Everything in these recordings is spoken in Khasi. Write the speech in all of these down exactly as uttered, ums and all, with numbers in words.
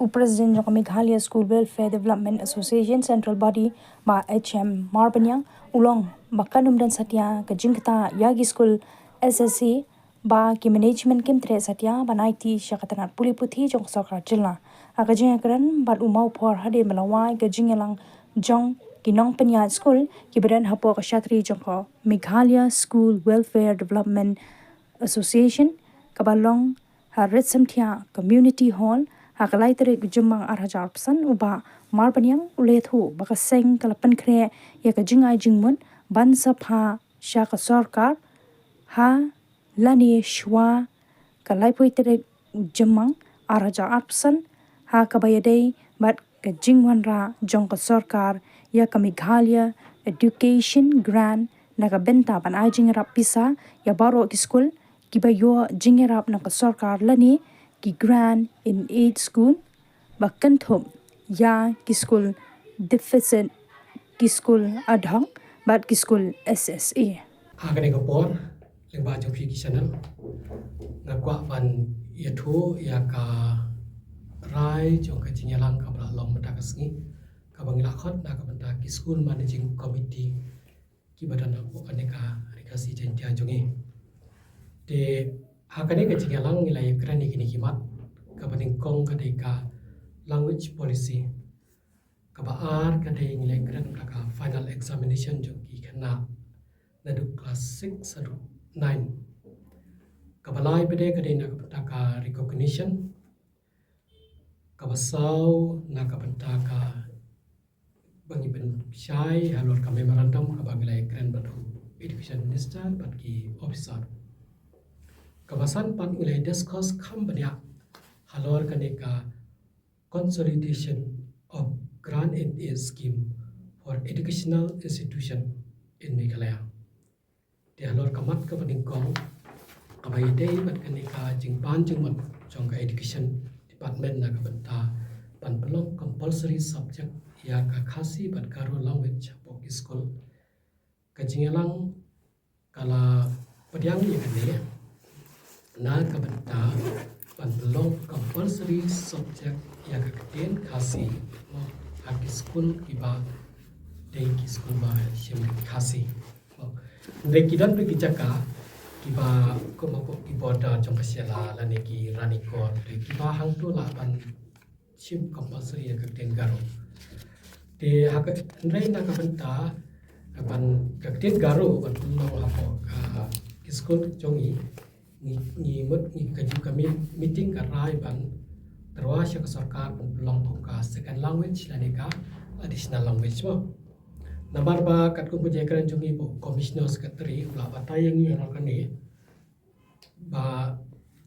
U President jong ka Meghalaya School Welfare Development Association Central Body, Bah H M Marbaniang, u la ong ba kan ym don satia ka jingktah ïa ki skul S S A ba ki management kim treh satia ban aiti sha ka tnat pule puthi jong ka sorkar jylla. Ha ka jingïakren bad u mawphor hadien ba la wai ka jingïalang jong ki nongpynïaid skul kiba don hapoh ka shatri jong ka Meghalaya School Welfare Development Association, kaba long ha Rit Samthiah Community Hall, ha ka lai tarik Jymmang ar hajar arphew san, u Bah Marbaniang u la ïathuh ba ka seng ka la pynkhreh ïa ka jingai jingmut ban sa phah sha ka sorkar ha lane shwa ka laiphew tarik Jymmang ar hajar arphew san, ha kaba ïadei bad ka jingwanrah jong ka sorkar ïa ka Meghalaya Education Grant na ka bynta ban ai jingïarap pisa ïa baroh ki skul kiba ïoh jingïarap na ka sorkar lane ki grant in aid school, ba kynthup ïa ki skul deficit, ki skul ad hoc bad ki skul S S A. Ha kane ka por, lyngba jong phi ki channel, nga kwah ban ïathuh ïa ka rai jong ka jingïalang kaba la long mynta ka sngi, kaba ngi la khot na ka bynta ki School Managing Committee kiba don hapoh kane ka Ri Khasi Jaiñtia jong ngi. Te ha kane ka jingïalang ngi la ïakren ïa kine ki mat, kaba nyngkong ka dei ka language policy. Kaba ar ka dei ngi la ïakren bad ka final examination jong ki khynnah naduh class six haduh nine. Kaba lai pat ka dei na ka bynta ka recognition. Kaba saw na ka bynta ka ba ngi pynshai halor ka memorandum kaba ngi la ïakren bad u Education Minister bad ki officer. Kaba san pat ngi la discuss kham bniah halor kane ka consolidation of grant and aid scheme for educational institution in Meghalaya. Te halor ka mat kaba nyngkong, kaba ïadei bad kane ka jingpan jingmut jong ka education department na ka bynta ban pynlong compulsory subject ïa ka Khasi bad Garo language hapoh ki skul. Ka jingïalang ka la pdiang ïa kane na ka bynta ban pynlong compulsory subject ïa ka ktien Khasi ha ki skul kiba dei ki skul ba shim Khasi. Hynrei ki don ki jaka kiba kum hapoh ki border jong ka Shella lane ki Ranikor, kiba hangto lah ban shim compulsory ïa ka ktien Garo. Te ha ka, hynrei na ka bynta ban ka ktien Garo ban pynlong hapoh ka ki skul jong ngi, ngi, ngi mut ngi kajuh ka mi-, meeting ka rai ban tyrwa sha ka sorkar ban pynlong kum ka second language lane ka additional language mo. Namar ba katkum ka jingkren jong ngi, u Commissioner Secretary u la batai ïa ngi halor kane ba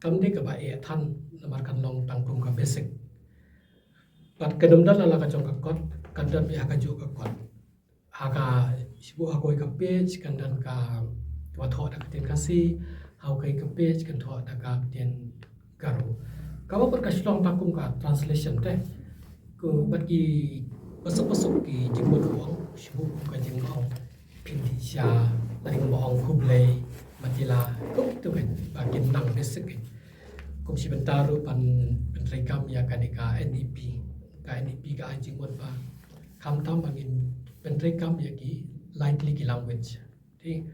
kam dei kaba eh than namar kan long tang kum ka basic. Bad kan ym don la ka jong ka kot, kan don beit ha kajuh ka kot. Ha ka, shibun ha kawei ka page kan don ka, kaba thoh da ka ktien Khasi, ha kawei ka page kan thoh da ka ktien Garo. Kaba pat ka shu long tang kum ka translation te. Kumba ki pasuk-pasuk ki jingmut u ong, shibun kum ka jingong Pyndiah, lane kumba ong Khublei, Matila, kum tu kan, ba kin nang basic kan. Kum shi bynta ruh ban pyntreikam ïa kane ka N E P. Ka N E P ka ai jingmut ba khamtam ba ngin pyntreikam ïa ki lai tylli ki language. Te,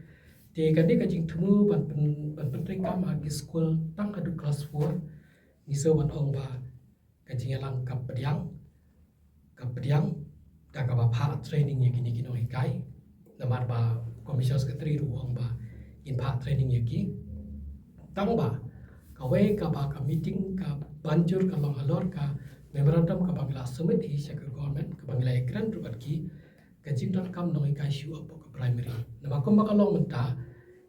te kane ka jingthmu ban pyn-, ban pyntreikam ha ki skul tang haduh class four, ngi sngew ban ong ba ka jingïalang ka pdiang, ka pdiang da kaba phah training ïa kine ki nonghikai. Namar ba Commissioner Secretary ruh u ong ba ngin phah training ïa ki. Tang ba kawei kaba ka meeting ka ban jur ka long halor ka memorandum kaba ngi la submit hi sha ka government, kaba ngi la ïakren ruh bad ki, ka jingdonkam nonghikai shuh hapoh ka primary. Namar kumba ka long mynta,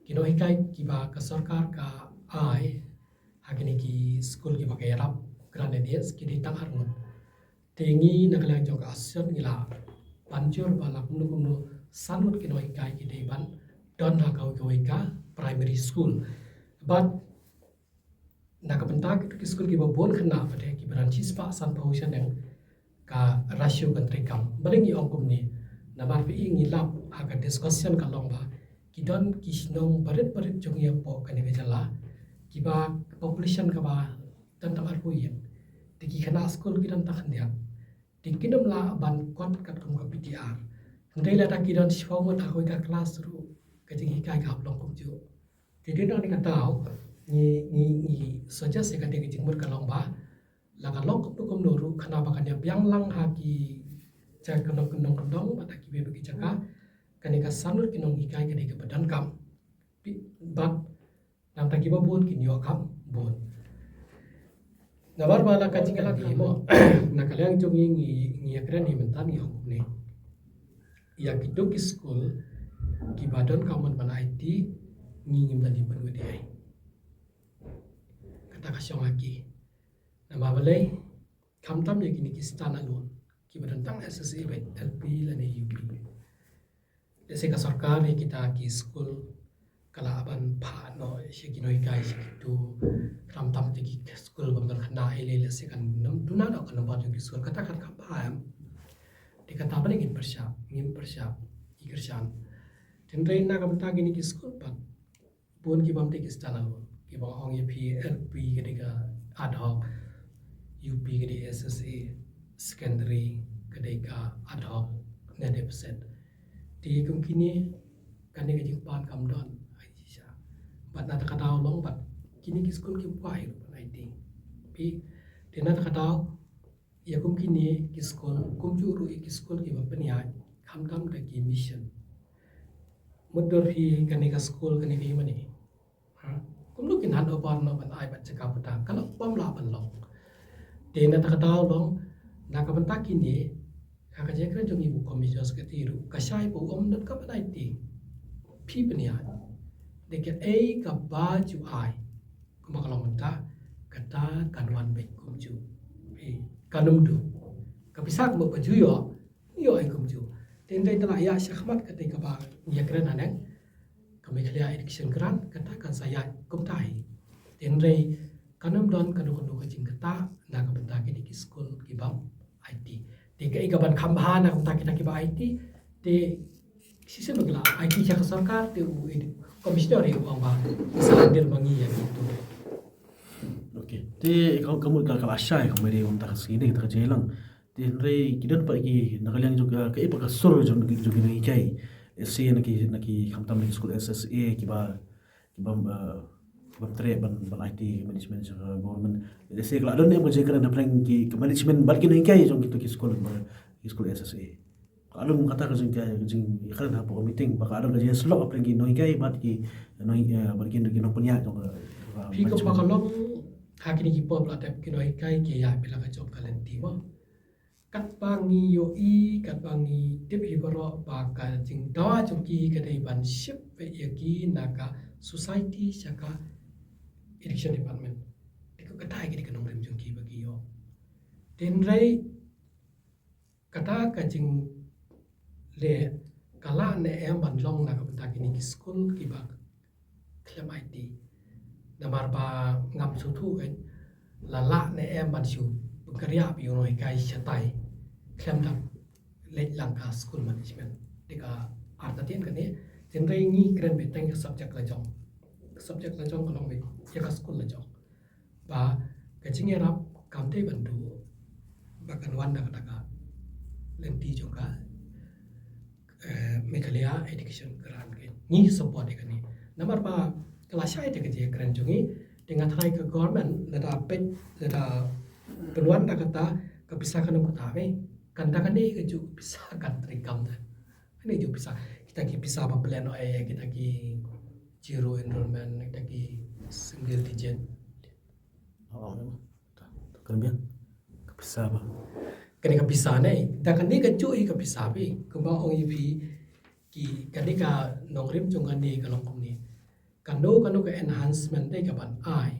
ki nonghikai kiba ka sorkar ka ai ha kine ki skul kiba ka ïarap grant and aid ki dei tang ar ngut. Te ngi na ka liang jong ka association ngi la ban jur ba la kumno kumno san ngut ki nonghikai ki dei ban don ha kawei kawei ka primary school. Bad na ka bynta ki, ki skul kiba bun khynnah pat, kiba don shispah sanphew shaneng, ka ratio kan treikam. Balei ngi ong kumne? Namar phi i ngi lap ha ka discussion ka long ba ki don ki shnong barit barit jong ngi hapoh kane ka jylla kiba population kaba don tang arphew ïing. Te ki khynnah skul ki don tang khyndiat. Te kin ym lah ban kot katkum ka P T R. Hynrei lada ki don shiphew ngut ha kawei ka klas ruh, ka jinghikai ka hap long kumjuh. Te dei na kane ka daw ngi, ngi, ngi suggest ïa kane ka jingmut ka long ba la ka long kumno kumno ruh, khnang ba kan ïa biang lang ha ki jaka kyndong kyndong bad ha kiwei pat ki jaka, kane ka san ngut ki nonghikai ka dei kaba donkam. Bad namar kiba bun kin ïoh kam bun. Namar ba la ka jingkylli mo, na ka liang jong ngi, ngi, ngi ïakren hi mynta ngi ong kumne. Ïa kito ki skul kiba donkam ban aiti, ngi ngim dei ban pynwit ei. Kata ka shong ha ki. Namar balei, khamtam ïa kine ki stand alone kiba don tang S S A bad L P lane U P. Lehse ka sorkar ïa kita ki skul ka lah ban phah noh sha ki nonghikai sha kito. Khamtam te ki skul bym don khynnah ei lei, lehse kan ym duna noh ka number jong ki skul, kata kan kham bha em. Te kata pat ngin pyrshah, ngin pyrshah, ngi kyrshan. Hynrei na ka bynta kine ki skul pat, bun ki bym dei ki stand alone. Kiba ong ïa phi, L P ka dei ka ad hoc, U P ka dei S S A, secondary ka dei ka ad hoc, ne dei percent. Te kum kine, kane ka jingpan kam don, ai shisha. Bad na kata ka daw long bad kine ki skul kim kwah ruh ban aiti. Phi, te na kata ka daw, ïa kum kine ki skul, kumjuh ruh ïa ki skul kiba pynïaid, khamtam da ki mission. Mutdur hi kane ka skul, kane ka ïing mane. Ha? Kumno kin hand over noh ban ai bad jaka puta, ka long bym lah ban long. Te na kata ka daw long, na ka bynta kine, ha ka jingkren jong ngi u Commissioner Secretary ruh, ka shai ba u ym donkam ban aiti. Phi pynïaid. Dei kaei kaba ju ai. Kumba ka long mynta, kata kan wan beit kumjuh. Phi, kan ym duh. Ka pisa kumba ba ju ïoh, ïoh ei kumjuh. Te hynrei te la ïa shakhmat kata kaba ngi ïakren haneng. Ka Meghalaya Education Grant, kata kan sa ïaid kumta hi. Te hynrei kan ym don kano kano ka jingkata na ka bynta kine ki skul ki bym aiti. Te kaei kaban kham bha na ka bynta kita kiba aiti, te shisien ba ki la aiti sha ka sorkar, te u Commissioner ruh u ong ba sa lyndir ma ngi ïa kito. Okay. Te ka, ka mut ka, ka la shai, ka mut dei kumta ka sngi ne, kita ka jingïalang. Te hynrei ki don pat ki, na ka liang jong ka, kaei pat ka sur jong, jong ki nonghikai. Lehse na ki, na ki khamtam na ki skul S S A kiba, kiba, eh, kiba treh ban, ban aiti management jong ka government. Lehse ka la don ne ka jingkren hapdeng ki, ki management bad ki nonghikai jong kito ki skul, ki skul S S A. Ka don kata ka jingkren, jingkren hapoh ka meeting, ba ka don ka jingïasyllok hapdeng ki nonghikai bad ki nong, eh, bad ki, ki nongpynïaid jong ka, jong ka management. Phi, kumba ka long ha kine ki por ba la dep, ki nonghikai ki ïaid beit la ka jong ka lynti mo. Katba ngi ïohi, katba ngi tip hi baroh ba ka jingdawa jong ki ka dei ban ship beit ïa ki na ka society sha ka education department. Te ka, kata hi ka dei ka nongrim jong ki ba ki ïoh. Te hynrei kata ka jingleh ka lah ne em ban long na ka bynta kine ki skul kiba khlem aiti. Namar ba ngam sngewthuh kein la lah ne em ban shu pynkynriah ïa u nonghikai shatai khlem da leit lang ka school management. Te ka artatien kane, te hynrei ngi kren beit tang ïa ka subject la jong. Ka subject la jong ka long beit ïa ka skul la jong. Ba ka jingïarap kam dei ban duh ba kan wan da kata ka lynti jong ka, eh, Meghalaya Education Grant. Ngi support ïa kane. Namar ba ka la shai te ka jingkren jong ngi, te nga tharai ka government lada peit, lada pynwan da kata ka pisa kan ym kata me. Kan da kane kajuh pisa kan treikam da. Kane kajuh pisa. Kita ki pisa ba plan, eh, kita ki zero enrollment, kita ki single digit. Oh, oh, oh. Kan biang. Ka pisa ba. Kane ka pisa ne, da kane kajuh hi ka pisa phi. Kumba ong ïa phi, ki, kane ka nongrim jong kane ka long kumne. Kano kano ka enhancement dei kaban ai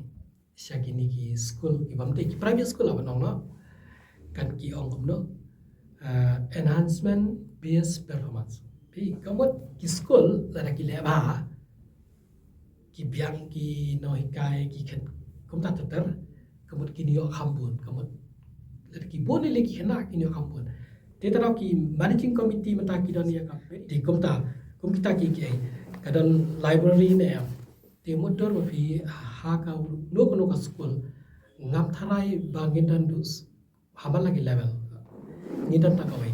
sha kine ki school, ki bym dei ki private school, la ban ong noh. Kan ki ong kumno, eh, enhancement based performance. Phi, ka mut ki school lada ki leh bha, ki biang ki nonghikai, ki khynnah kumta ter ter, ka mut kin ïoh kham bun, ka mut lada ki bun lei lei ki khynnah kin ïoh kham bun. Te tang ki managing committee mynta ki don ïa ka, te kumta, kum kita ki, ki, ka don library ne em. Te mutdur ma phi ha kano kano ka school, ngam tharai ba ngin don dus ha man la ki level. Ngin don tang kawei.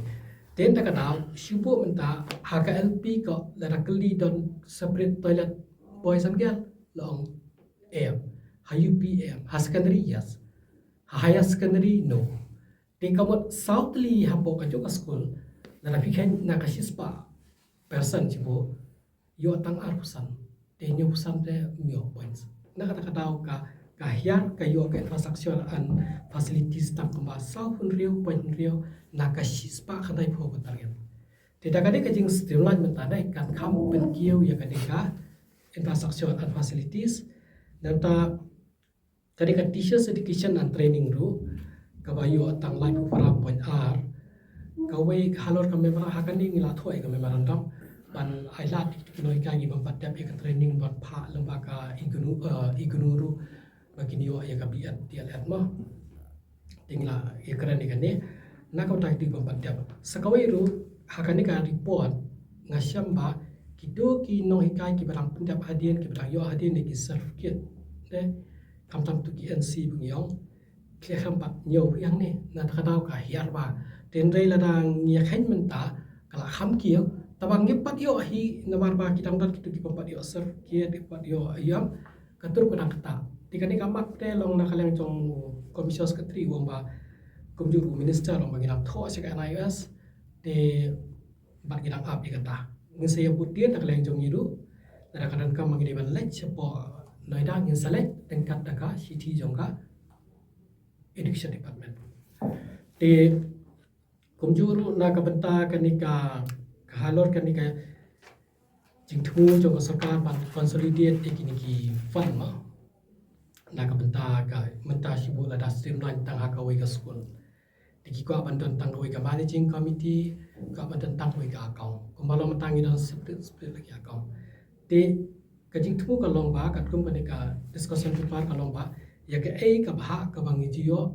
Te da ka daw, shu bud mynta, ha ka L P ko, lada kylli don separate toilet boys and girl, la ong em. Ha U P em, ha secondary, yes. Ha higher secondary, no. Te ka mut saw tylli hapoh ka jong ka skul, lada phi kheiñ na ka shispah percent shu bud, ïoh tang arphew san. Te hynñiewphew san te ym ïoh points. Na kata ka daw ka, ka hiar ka ïoh ka infrastructure and facilities tang kumba saw hynriew point hynriew na ka shispah khyndaiphew ka target. Te da ka dei ka jing streamline mynta dei kan kham pynkiew ïa ka dei ka infrastructure and facilities. Nangta ka dei ka teachers education and training ruh kaba ïoh tang laiphew phra point ar. Kawei ka halor ka memorandum, ha kane ngi la thoh ïa ka memorandum ban ai lad ïa ki nonghikai ki bym pat dep ïa ka training ban phah lyngba ka IGNOU, eh, IGNOU ruh ba kin ïoh ïa ka B.Ed, D.El.Ed mo. Te ngi la ïakren ïa kane na ka bynta kito ki bym pat dep. Sa kawei ruh ha kane ka report nga shem ba kito ki nonghikai kiba dang pyndep hadien, kiba dang ïoh hadien ïa ki certificate, te khamtam tu ki N C ba ngi ong, ki khlem pat ñiew hangne. Na kata ka daw ka hiar bha. Te hynrei lada ngi ïa kheiñ mynta ka la kham kiew, tangba ngim pat ïoh hi namar ba ki dang don kito ki bym pat ïoh certificate, ki bym pat ïoh ïam, ka tur ka dang kata. Te kane ka mat te long na ka liang jong Commissioner Secretary u ong ba kumjuh u Minister u ong ba ngi dang thoh sha ka N I O S, te bad ngi dang ap ïa kata. Ngin sa ïa bud tied na ka liang jong ngi ruh, lada ka donkam ba ngi dei ban leit shapoh Noida ngin sa leit ryngkat da ka shithi jong ka Education Department. Te kumjuh ruh na ka bynta kane ka, ka halor kane ka jingthmu jong ka sorkar ban consolidate ïa kine ki fund mo. Na ka bynta ka mynta shu bud lada streamline tang ha kawei ka skul. Te ki kwah ban don tang kawei ka managing committee, kwah ban don tang kawei ka account. Kumba long mynta ngi don split, split la ki account. Te ka jingthmu ka long ba, katkum kane ka discussion paper ka long ba, ïa kaei ka bhah kaba ngi ju ïoh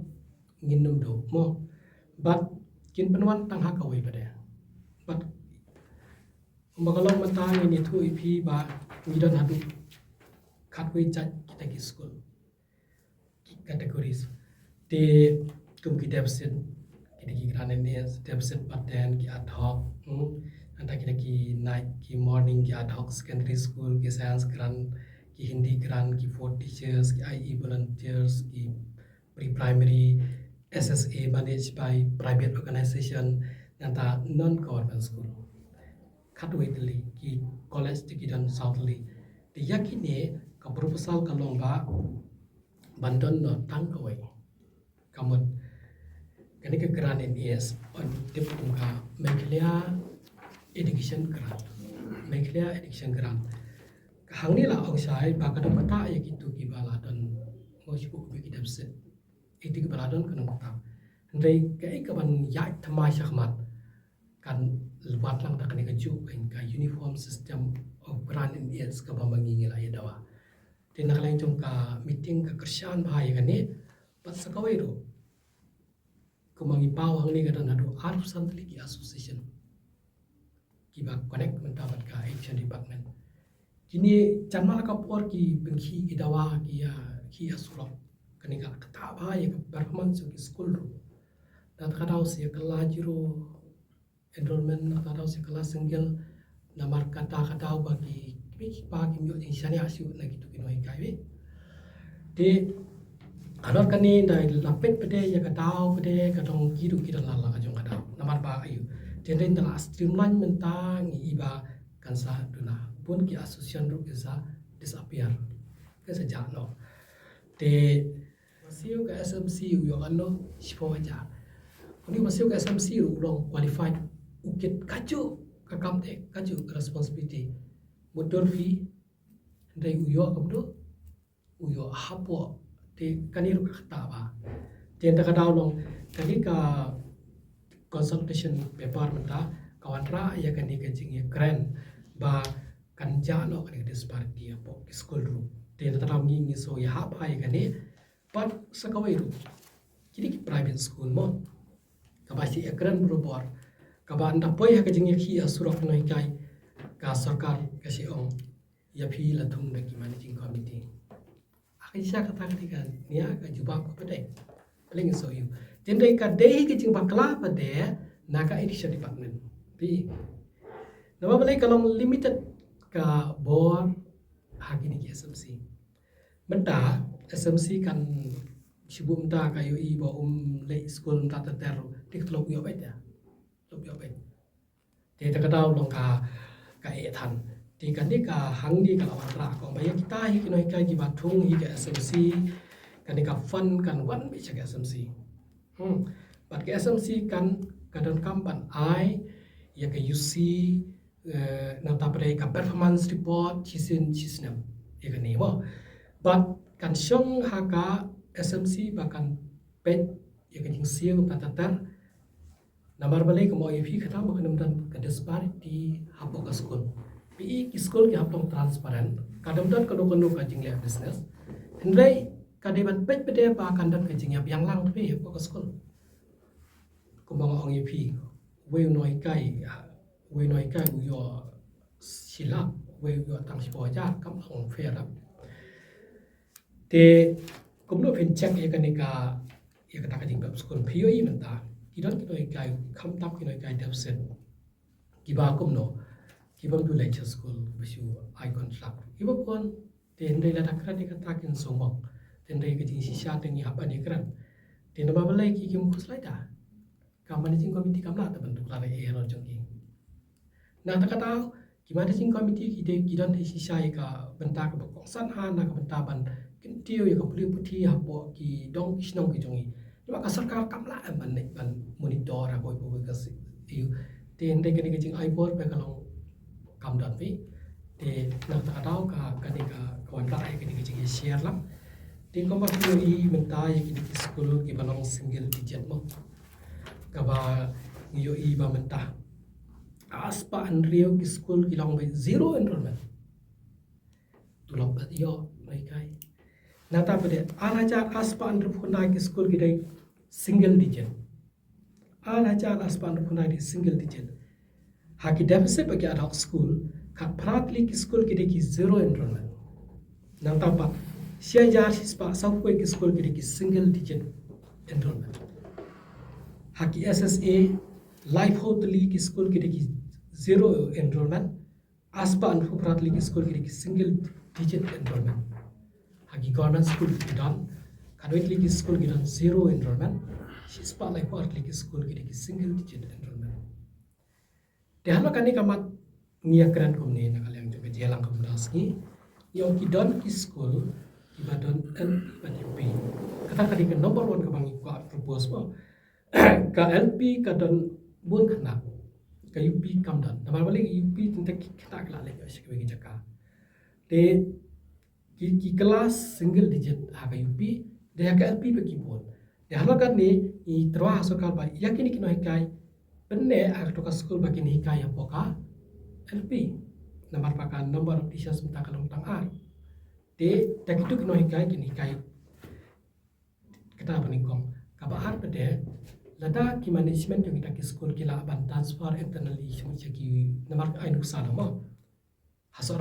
ngin nym duh mo. Bad kin pynwan tang ha kawei pat de. Bad kumba ka long mynta ngin ïathuh ïa phi ba ngi don haduh khatwei jait kita ki skul, ki categories. Te kum ki deficit, kita ki grant in aid, deficit pattern, ki ad hoc, hmm. Nangta kita ki night, ki morning, ki ad hoc secondary school, ki science grant, ki Hindi grant, ki fourth teachers, ki I E volunteers, ki pre-primary, S S A managed by private organization, nangta non-government school. Khatwei tylli, ki college te ki don saw tylli. Te ïa kine ka proposal ka long ba ban don noh tang kawei. Ka mut kane ka grant in aid, yn tip kum ka Meghalaya Education Grant. Meghalaya Education Grant. Ka hangne la ong shai ba ka dang ktah ïa kito kiba la don, mo, shu bud ki deficit. Ïa kito kiba la don ka dang ktah. Hynrei kaei kaban ïaid thymmai shakhmat kan wad lang da kane kajuh ka uniform system of grant in aid kaba ma ngi ngi la ïa dawa. Te na ka liang jong ka meeting ka kyrshan bha ïa kane, bad sa kawei ruh, kumba ngi paw hangne ka don haduh arphew san tylli ki association kiba connect mynta bad ka Education Department. Kine jan man la ka por ki pynkhih ki dawa, ki ïa khih ïa surok. Kane ka ktah bha ïa ka performance jong ki skul ruh. Na kata ka daw sa ïa kylla zero enrollment, na kata ka daw sa ïa kylla single, namar kata ka daw ba ki kmie ki kpa kim ïoh jingshaniah shuh na kito ki nonghikai. Te halor kane, ynda la peit pat de ïa ka daw pat de, ka dong ki ruh ki don la la ka jong ka daw. Namar ba aïu, te ynda la streamline mynta ngi i ba kan sa duna, bun ki association ruh kin sa disappear, kin sa jah noh. Te uba siew ka S M C u ïoh katno? Shiphew hajar. Une uba siew ka S M C ruh u long qualified, u kit kajuh ka kam te, kajuh ka responsibility. Mutdur fee, hynrei u ïoh kumno? U ïoh hapoh. Te kane ruh ka ktah bha. Te ynda ka daw long kane ka consultation paper mynta ka wanrah ïa kane ka jingïakren ba kan jah noh kane ka disparity hapoh ki skul ruh. Te ynda ka daw ngi ngi shu ïahap ha ïa kane. Bad sa kawei ruh, kine ki private school mo, kaba shu ïakren barabor, kaba ynda poi ha ka jingïakhih ïa surok nonghikai, ka sorkar ka shu ong, ïa phi la thung da ki managing committee. Ha Ka shisha kata ka dei ka nia ka jubab ka pat dei. Balei ngin sngew ïohi. Te hynrei ka dei ka jingbakla pat dei na ka education department. Phi. Namar balei ka long limited ka bor ha kine ki S M C. Mynta S M C kan shibun mynta ka ïohi ba um leit skul mynta ter ter, te ka tlot ïoh beit ïa. Tlot ïoh beit. Te ta ka daw long ka, ka eh than. Te kane ka hangne ka la wanrah ka ong ba ïa kita hi ki nonghikai kiba thung hi ka S M C, kane ka fund kan wan beit sha ka S M C. Hmm. Bad ka S M C kan, ka donkam ban ai ïa ka U C, eh, nangta pat dei ka performance report shisien shisnem. Ïa kane mo. Bad kan shong ha ka S M C ba kan peit ïa ka jingsiew kata ter ter. Namar balei, kumba ïa phi kata, ba ka dang don ka disparity hapoh ka skul. Phi i ki skul ki hap long transparent, ka dang don kano kano ka jingleh business. Hynrei ka dei ban peit pat dei ba kan don ka jingïabiang lang phi hapoh ka skul. Kumba nga ong ïa phi, wei u nonghikai, wei u nonghikai u ïoh shi lak, wei u ïoh tang shiphew hajar, kam long fair. Te kumno phin check ïa kane ka, ïa kata ka jingpep skul? Phi ïohi mynta ki don ki nonghikai, khamtam ki nonghikai deficit, kiba kumno, kiba ym ju leit sha skul, ba shu ai contract, kiba bun. Te hynrei lada kren ïa kata kin sngewbok. Te hynrei ka jingshisha te ngi hap ban ïakren. Te namar balei ki kim khuslai ta? Ka managing committee kam lah te ban tuklar ïa ka error jong ki. Na kata ka daw ki managing committee ki dei ki don hi shisha ïa ka bynta kaba kongsan ha, na ka bynta ban kyntiew ïa ka pule puthi hapoh ki dong ki shnong ki jong ngi. Namar ka sorkar kam lah em ban, ban monitor ha kawei pa kawei ka sien. Te hynrei kane ka jingai bor ba ka long kam don phi. Te na kata ka daw ka, kane ka, ka wanrah ïa kane ka jingshare lang. Te kumba phi ïohi mynta ïa kine ki skul kiba long single digit mo. Kaba ngi ïohi ba mynta ar spah hynriew ki skul ki long ba zero enrollment. Tulop ba ïoh nonghikai. Nangta pat dei ar hajar ar spah hynriewphew khyndai ki skul ki dei single digit. Ar hajar ar spah hynriewphew khyndai dei single digit. Ha ki deficit ba ki ad hoc skul, khatphra tylli ki skul ki dei ki zero enrollment. Nangta pat shi hajar shi spah sawphew ki skul ki dei ki single digit enrollment. Ha ki S S A, laiphew tylli ki skul ki dei ki zero enrollment. Ar spah hynriewphew phra tylli ki skul ki dei ki single digit enrollment. Ha ki government skul ki don, khatwei tylli ki skul ki don zero enrollment. Shi spah laiphew ar tylli ki skul ki dei ki single digit enrollment. Te halor kane ka mat ngi ïakren kumne na ka liang jong ka jingïalang kumta sngi. Ïa ki don ki skul kiba don L P bad U P. Kata ka dei ka number one kaba ngi kwah propose mo. Ka L P ka don bun khynnah, ka U P kam don. Namar balei ka U P tang ki khynnah ki la leit ïoh sha kiwei ki jaka. Te ki, ki klas single digit ha ka U P, te ha ka L P pat ki bun. Te halor kane ngi tyrwa ha sorkar ba ïa kine ki nonghikai pyneh ha kato ka skul ba kin hikai hapoh ka L P. Namar ba ka number of teachers mynta ka long tang ar. Te da kito ki nonghikai kin hikai kata ba nyngkong. Kaba ar pat dei, lada ki management jong kita ki skul ki lah ban transfer internally sha ki, namar ai nuksa na mo. Ha Sohra